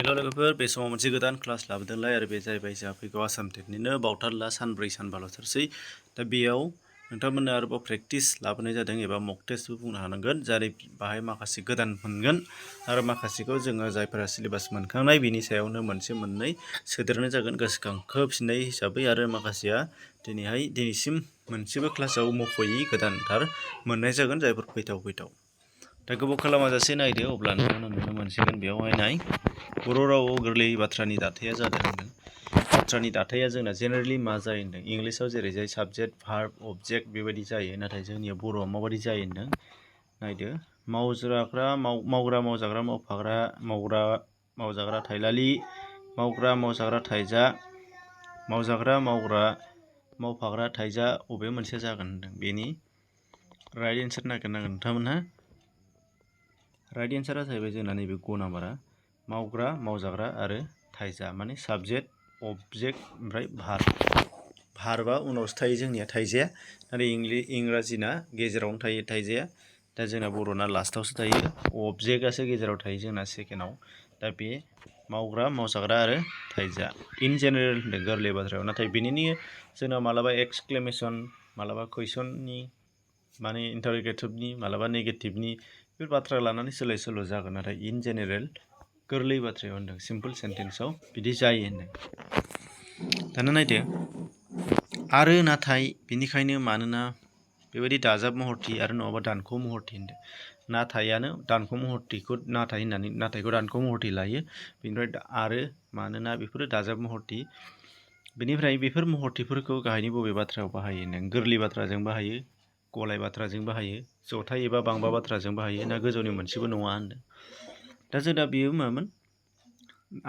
हेल' लोगोफोर बे समाव मोनसे गोदान क्लास लाबोदोंलाय आरो बे जाहैबाय जोंहा फैगौ आसाम टेटनिनो बावथारला सानब्रै सानबाल'थारसै दा बेयाव नोंथांमोननो आरोबाव प्रेक्टिस लाबोनाय जादों एबा मक टेस्टबो बुंनो हानांगोन जाय बाहाय माखासे गोदान मोनगोन आरो माखासेखौ जोङो जायफोरा सिलेबास मोनखांनाय बिनि सायावनो मोनसे मोननै सोदेरनाय जागोन गोसोखांहोफिननाय हिसाबै आरो माखासेया दिनैसिम मोनसेबो क्लासाव मख'यै गोदानथार मोननाय जागोन जायफोर फैथाव दा गोबाव खालामाजासे नायदो अब्ला नोंथांमोना नुनो मोनसिगोन बेयावहाय नाय बर' रावआव गोरलै बाथ्रानि दाथाया जादों होनदों बाथ्रानि दाथाया जोंना जेनेरेलि मा जायो होनदों इंलिसाव जेरैजाय साबजेक्ट भार्ब अबजेक्ट बेबायदि जायो नाथाय जोंनिया बर'आव माबायदि जायो होनदों नायदो मावग्रा मावजाग्रा मावफाग्रा मावजाग्रा थाइलालि मावग्रा मावजाग्रा थाइजा मावजाग्रा मावग्रा मावफाग्रा थाइजा अबे मोनसे जागोन होनदों बेनि राइट एन्सार नागिरनांगोन नोंथांमोनहा राइट एन्सारा जाहैबाय जोंना नैबे ग नाम्बारा मावग्रा मावजाग्रा आरो थाइजा माने साबजेक्ट अबजेक्ट ओमफ्राय भार्बा उनावसो थायो जोंनिया थाइजाया नाथाय इंराजिना गेजेरावनो थायो थाइजाया दा जोंना बर'ना लास्टावसो थायो अबजेक्टआसो गेजेराव थायो जोंना सेकेन्डआव दा बे मावग्रा मावजाग्रा आरो थाइजा इन जेनेरेल होनदों गोरलै बाथ्रायाव नाथाय बेनिनो जोंना मालाबा एक्सक्लेमेसन मालाबा कुइसननि माने इन्टारगेटिभनि मालाबा नेगेटिभनि बे बाथ्रा लानानै सोलाय सोल' जागोन नाथाय इन जेनेरेल गोरलै बाथ्रायाव होनदों सिम्पोल सेन्टेन्सआव बिदि जायो होनदों दाना नायदो आरो नाथाय बेनिखायनो मानोना बेबायदि दाजाब महरथि आरो नङाबा दानख' महरथि होनदों नाथायानो दानख' महरथिखौ नाथायखौ दानख' महरथि लायो बेनिफ्राय आरो मानोना बेफोरो दाजाब महरथि बेनिफ्राय बेफोर महरथिफोरखौ गाहायनि बबे बाथ्रायाव बाहायो होनदों गोरलै बाथ्राजों बाहायो गलाय बाथ्राजों बाहायो जथाय एबा बांबा बाथ्राजों बाहायो ना गोजौनि मोनसेबो नङा होनदों दा जोंना बेयो मामोन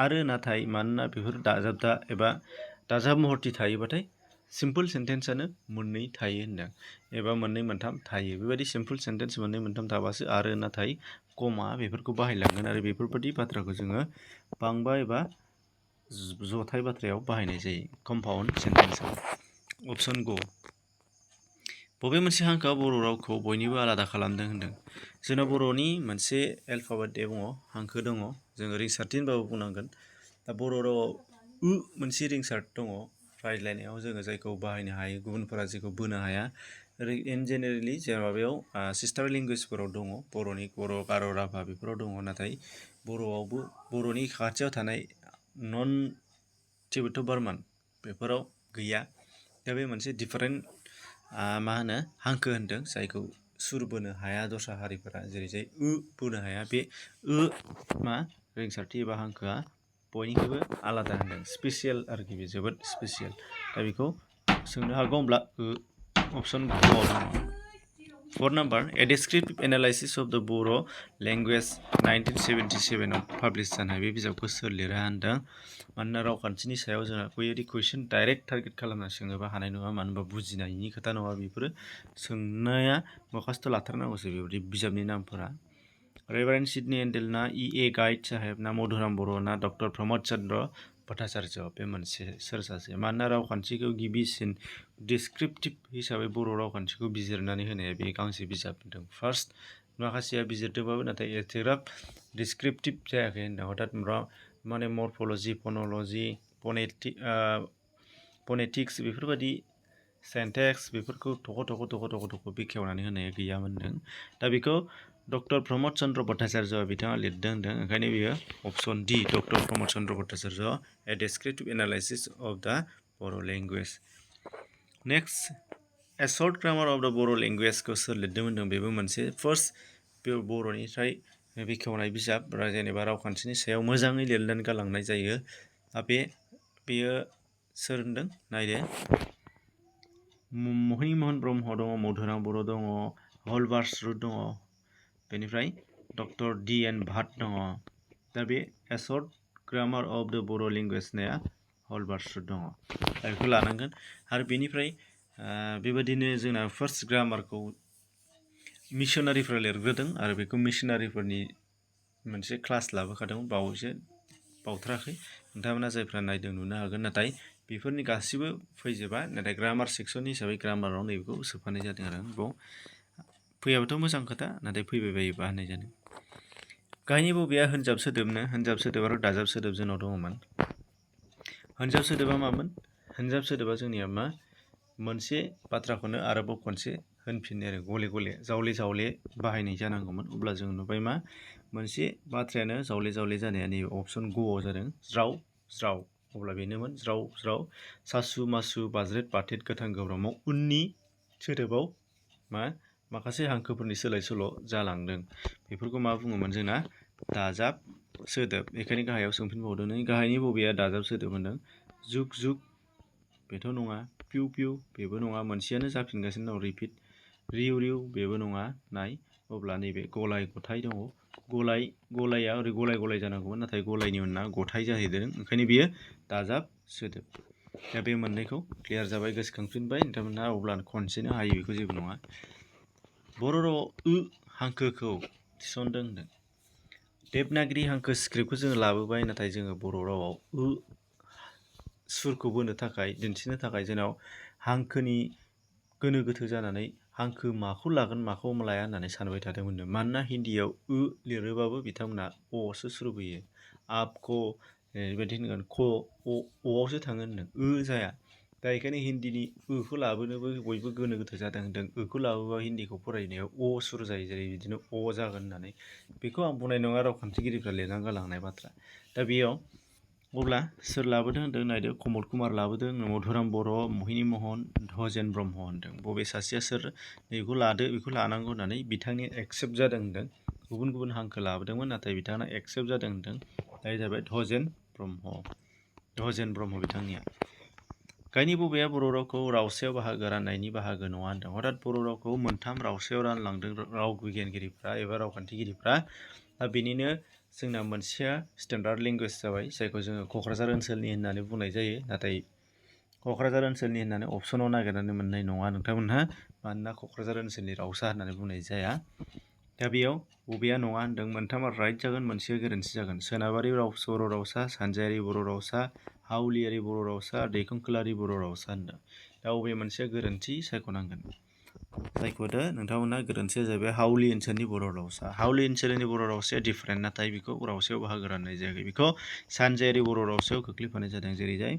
आरो नाथाय मानोना बेफोर दाजाब महरथि थायोबाथाय सिम्पोल सेन्टेन्सआनो मोननै थायो होनदों एबा मोननै मोनथाम थायो बेबायदि सिम्पोल सेन्टेन्स मोननै मोनथाम थाबासो आरो नाथाय कमा बेफोरखौ बाहायलांगोन आरो बेफोरबायदि बाथ्राखौ जोङो बांबा एबा जथाय बाथ्रायाव बाहायनाय जायो कम्पाउन्ड सेन्टेन्सआव अपसन ग बबे मोनसे हांखोआ बर' रावखौ बयनिबो आलादा खालामदों होनदों जोंना बर'नि मोनसे एलफाबेट दङ हांखो दङ जोङो रिंसारथि होनबाबो बुंनांगोन दा बर' रावआव मोनसे रिंसारथि दङ रायज्लायनायाव जोङो जायखौ बाहायनो हायो गुबुनफोरा जेखौ बोनो हाया इन जेनेरेलि जों माबायाव सिस्टार लेंगुवेजफोराव दङ बर'नि बर' गार' राभा बेफोराव दङ नाथाय बर'आवबो बर'नि खाथियाव थानाय नन टिबेट' बार्मान बेफोराव गैया दा बे मोनसे डिफारेन्ट हांखो होनदों जायखौ सुर बोनो हाया दस्रा हारिफोरा जेरैजाय बोनो हाया बे रिंसारथि एबा हांखोआ बयनिख्रुइबो आलादा होनदों स्पेसियेल आरोखि बे जोबोद स्पेसियेल दा बेखौ सोंनो हागौ होमब्ला अपसन ग'आव दङ 4 number A descriptive analysis of the Bodo' language 1977 आव पाब्लिश जानाय बे बिजाबखौ सोर लिरा होनदों मानोना रावखान्थिनि सायाव जोंहा बेबायदि कुइसन डाइरेक्ट टारगेट खालामना सोङोबा हानाय नङा मानो होनबा बुजिनायनि खोथा नङा बेफोरो सोंनाया मखास्थ' लाथारनांगौसो बेबायदि बिजाबनि नामफोरा रेभारेन्ड सिडनी एन्डेल ना E.A. गाइड साहेब ना मधुराम बर' ना डक्टर प्रमद चन्द्र भट्टाचार्य बे मोनसे सोर सासे मानोना रावखान्थिखौ गिबिसिन डिसक्रिप्टिभ हिसाबै बर' रावखान्थिखौ बिजिरनानै होनाया बे गांसे बिजाब होनदों फार्स्ट माखासेया बिजिरदोंबाबो नाथाय एथ'ग्राब डिसक्रिप्टिभ जायाखै होनदों हथात माने मर्फल'जि फन'ल'जि फनेटिक्स बेफोरबायदि सेन्टेक्स बेफोरखौ थख' बेखेवनानै होनाया गैयामोन होनदों दा बेखौ डक्टर प्रमद चन्द्र भट्टाचार्य बिथाङा लिरदों होनदों ओंखायनो बियो option D doctor Pramod Chandra Bhattacharya a descriptive analysis of the Bodo' language next a short grammar of the Bodo' लेंगुवेजखौ सोर लिरदों होनदों बेबो मोनसे फार्स्ट बर'निफ्राय बेखेवनाय बिजाब जेनेबा रावखान्थिनि सायाव मोजाङै लिरनानै गालांनाय जायो बेयो सोर होनदों नायदो महिनी महन ब्रह्म दङ मधुराम बर' दङ हलबार्स रुथ दङ बेनिफ्राय डक्टर D.N. भाट दङ दा बे ए short grammar of the Bodo' language नाया हलबार्स रुथ दङ दा बेखौ लानांगोन आरो बेनिफ्राय बेबायदिनो जोंना फार्स्ट ग्रामारखौ मिसनारिफोरा लिरग्रोदों आरो बेखौ मिसनारिफोरनि मोनसे क्लास लाबोखादोंमोन बावैसो बावथाराखै नोंथांमोना जायफ्रा नायदों नुनो हागोन नाथाय बेफोरनि गासिबो फैजोबा नाथाय ग्रामार सेक्सन हिसाबै ग्रामाराव नैबेखौ सोफानाय जादों आरो बेयाव फैयाबाथ' मोजां खोथा नाथाय फैबाय बायोबा होननाय जादों गाहायनि बबेया होनजाब सोदोबनो होनजाब सोदोब आरो दाजाब सोदोब जोंनाव दङमोन। होनजाब सोदोबा मामोन? होनजाब सोदोबा जोंनिया मा मोनसे बाथ्राखौनो आरोबाव खनसे होनफिननो आरो गले गले जावले जावले बाहायनाय जानांगौमोन। अब्ला जों नुबाय मा मोनसे बाथ्रायानो जावले जावले जानाया नैबे अप्सन ग'आव जादों ज्राव ज्राव। अब्ला बेनोमोन ज्राव ज्राव सासु मासु बाज्रेद बाथेद गोथां गोब्रामाव उननि सोदोबाव मा माखासे हांखोफोरनि सोलाय सोल' जालांदों। बेफोरखौ मा बुङोमोन जोंना दाजाब सोदोब। बेखायनो गाहायाव सोंफिनबावदों नों गाहायनि बबेया दाजाब सोदोब होनदों। जुग जुग बेथ' नङा। पिउ पिउ बेबो नङा। मोनसेयानो जाफिनगासिनो दं रिपिट। रिउ रिउ बेबो नङा। नाय अब्ला नैबे गलाय गथाय दङ। गलाया ओरै गलाय गलाय जानांगौमोन नाथाय गलायनि उनना गथाय जाहैदों। ओंखायनो बियो दाजाब सोदोब। दा बे मोननैखौ क्लियार जाबाय गोसोखांफिनबाय नोंथांमोनहा अब्ला खनसेनो हायो बेखौ जेबो नङा। बर' रावआव हांखोखौ थिसनदों होनदों। देबनागिरि हांखो स्क्रिप्टखौ जोङो लाबोबाय नाथाय जोङो बर' रावआव सुरखौ बोनो थाखाय दिन्थिनो थाखाय जोंनाव हांखोनि गोनो गोथो जानानै हांखो माखौ लागोन माखौ लाया होननानै सानबाय थादोंमोन। मानोना हिन्दीयाव लिरोबाबो बिथांमोना अ'सो सुरबोयो। आप क बेबायदि होनगोन क अ'आवसो थाङो होनदों जाया। दा बेखायनो हिन्दीनि खौ लाबोनोबो बयबो गोनो गोथो जादों होनदों। खौ लाबोबा हिन्दीखौ फरायनायाव सुर जायो जेरै बिदिनो जागोन होननानै। बेखौ आं बुंनाय नङा रावखान्थिगिरिफ्रा लिरनानै गालांनाय बाथ्रा। दा बेयाव अब्ला सोर लाबोदों होनदों नायदो कमल कुमार लाबोदों मधुराम बर' महिनी महन धजेन ब्रह्म होनदों। बबे सासेया सोर नैबेखौ लादो बेखौ लानांगौ होननानै बिथांनि एक्सेप्ट जादों होनदों। गुबुन गुबुन हांखो लाबोदोंमोन नाथाय बिथाङा एक्सेप्ट जादों होनदों। दा जाबाय धजेन ब्रह्म बिथांनिया। गाहायनि बबेया बर' रावखौ रावसायाव बाहागो राननायनि बाहागो नङा होनदों। हथात बर' रावखौ मोनथाम रावसायाव रानलांदों राव बिगियानगिरिफ्रा एबा रावखान्थिगिरिफ्रा। दा बेनिनो जोंना मोनसेया स्टेन्डार्ड लेंगुवेज जाबाय जायखौ जोङो क'क्राझार ओनसोलनि होननानै बुंनाय जायो। नाथाय क'क्राझार ओनसोलनि होननानै अपसनाव नागिरनानै मोननाय नङा नोंथांमोनहा। मानोना क'क्राझार ओनसोलनि रावसा होननानै बुंनाय जाया। दा बेयाव बबेया नङा होनदों मोनथामा राइट जागोन मोनसेया गोरोन्थि जागोन। सोनाबारि बर' रावसा सानजायारि बर' रावसा हावलियारि बर' रावसा दैखंखोलारि बर' रावसा होनदों। दा बबे मोनसेया गोरोन्थि सायख'नांगोन। सायख'दो नोंथांमोनहा गोरोन्थिया जाहैबाय हावलि ओनसोलनि बर' रावसा। हावलि ओनसोलनि बर' रावसाया डिफारेन्ट नाथाय बेखौ रावसायाव बाहागो राननाय जायाखै। बेखौ सानजायारि बर' रावसायाव खोख्लैफानाय जादों। जेरैजाय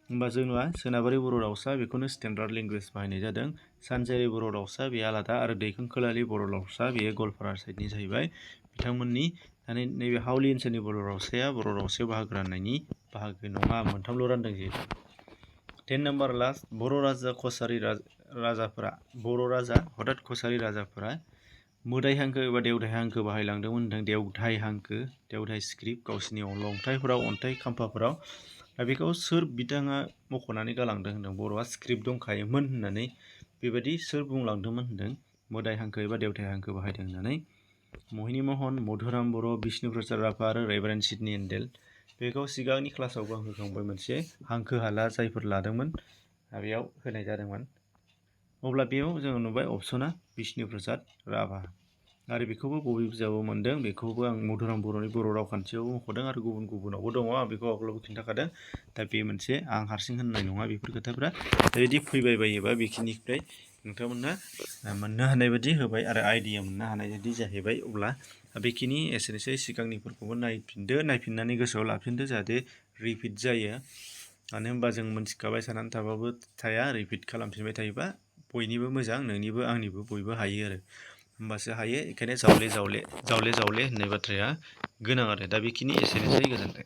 होमबा जोंना सोनाबारि बर' रावसा बेखौनो स्टेन्डार्ड लेंगुवेज बाहायनाय जादों। सानजायारि बर' रावसा बे आलादा आरो दैखंखोलारि बर' रावसा बेयो गवालपारा साइडनि जाहैबाय बिथांमोननि। नैबे हावलि ओनसोलनि बर' रावसाया बर' रावसायाव बाहागो राननायनि बाहागो नङा। मोनथामल' रानदों जिहेतु। 10 नाम्बार लास्ट बर' राजा कसारि राजाफोरा हथात कसारि राजाफोरा मोदाय हांखो एबा देवदाय हांखो बाहायलांदोंमोन होनदों। देवदाय हांखो देवदाय स्क्रिप्ट गावसिनि लंथाइफोराव अन्थाइ खाम्फाफोराव। दा बेखौ सोर बिथाङा मख'नानै गालांदों होनदों बर'आ स्क्रिप्ट दंखायोमोन होननानै बेबायदि सोर बुंलांदोंमोन होनदों मोदाय हांखो एबा देवदाय हांखो बाहायदों होननानै। महिनी महन मधुराम बर' बिष्णु प्रसाद राभा आरो रेभारेन्ड सिडनी एन्डेल। बेखौ सिगांनि क्लासावबो आं होखांबाय मोनसे हांखो हाला जायफोर लादोंमोन बेयाव होनाय जादोंमोन। अब्ला बेयाव जोङो नुबाय अपसना बिष्णु प्रसाद राभा। आरो बेखौबो बबे बिजाबाव मोन्दों बेखौबो आं मधुराम बर'नि बर' रावखान्थियावबो मख'दों आरो गुबुन गुबुनावबो दङ आं बेखौ आगोलावबो खिन्थाखादों। दा बे मोनसे आं हारसिं होननाय नङा बेफोर खोथाफ्रा। बेबायदि फैबाय बायोबा बेखिनिफ्राय नोंथांमोनहा मोननो हानाय बायदि होबाय आरो आइडिया मोननो हानाय बायदि जाहैबाय। अब्ला बेखिनि एसेनोसै सिगांनिफोरखौबो नायफिननानै गोसोआव लाफिनदो जाहाथे रिपिट जायो। मानो होनबा जों मिथिखाबाय साननानै थाबाबो थाया रिपिट खालामफिनबाय थायोबा बयनिबो मोजां नोंनिबो आंनिबो बयबो हायो आरो होमबासो हायो। बेखायनो जावले जावले होननाय बाथ्राया गोनां आरो। दा बेखिनि एसेनोसै गोजोन्थों।